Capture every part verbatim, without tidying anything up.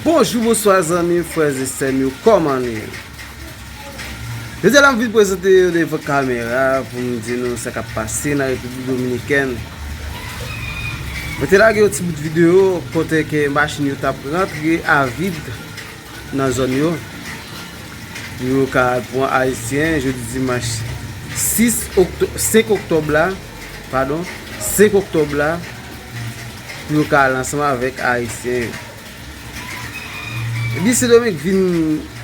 Bonjou, bonswa zanmi, frè e sè m yo, kòman nou ye? Jodi a la m vin prezante yo devan kamera pou m di nou sa k ap pase nan Repiblik Dominikèn. Mwen te lage yon ti bout videyo kote ke machin yo t ap rantre avid nan zòn yo. Pou yo ka al pran Ayisyen jodi dimanch sis okto-, senk oktòb la, padon, senk oktòb la, pou yo ka al ansanm avèk Ayisyen yo. Epi Sendomeng vin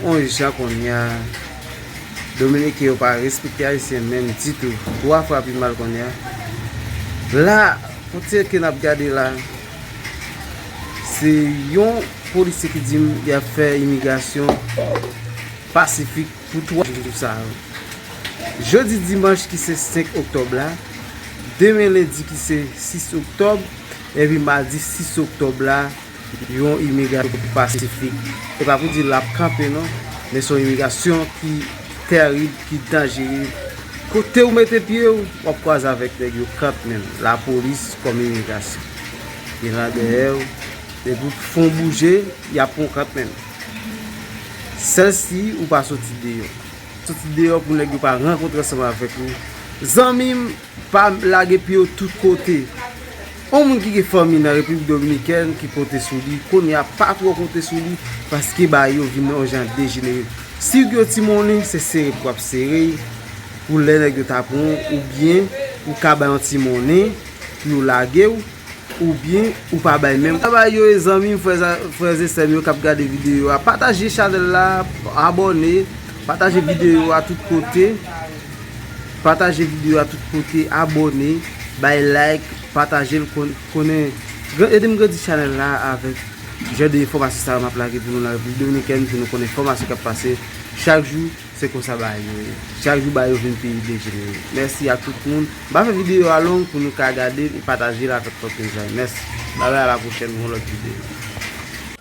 yon jan kounye a. Dominiken yo pa respekte Ayisyen menm ditou. Twa fwa pi mal kounye a. La, kote ke n ap gade la, se yon polisye ki di m y ap fè imigrasyon pasifik pou twa jou sa yo. Jodi dimanch ki se senk oktòb la, demen lendi ki se sis oktòb, epi madi sis oktòb la, yon imigrasyon pasifik. E pa pou di l ap kanpe non, men se yon imigrasyon ki terib, ki danjere. Kote w mete pye w, w ap kwaze avèk nèg yo kanmenm. Lapolis kòm imigrasyon. Gen nan dèyè w, depi w fè w bouje, y ap pran w kanmenm. Sèl si ou pa soti deyò. Soti deyò pou nèg yo pa rankontre ansanm avèk ou. Zanmi m, pa lage pye w tout kote. Yon moun ki gen fanmi nan Repiblik Dominikèn ki konte sou li, kounye a pa twò konte sou li, paske bagay yo vin yon jan dejenere. Si w gen yon ti monnen, se sere pou w ap sere pou lè nèg yo ta pran w, oubyen ou ka bay yon ti monnen pou yo lage w, oubyen ou pa bay menm. Travay yo e zanmi m, frè, frè e sè m yo k ap gade videyo a. Pataje chanèl la, abòne, pataje videyo a tout kote. Pataje videyo a tout kote, abòne, bay like, pataje l, kon-, konnen, gran-, ede m grandi chanèl la avèk jan de enfòmasyon sa yo m ap lage pou nou nan Repiblik Dominikèn, pou nou konnen enfòmasyon k ap pase chak jou. Se konsa bagay yo ye. Chak jou bagay yo vin pi dejenere. Mèsi a tout moun. M pa fè videyo a long pou nou ka gade l e pataje l avèk lòt moun zanmi. Mèsi. Babay, a la pwochèn pou yon lòt videyo.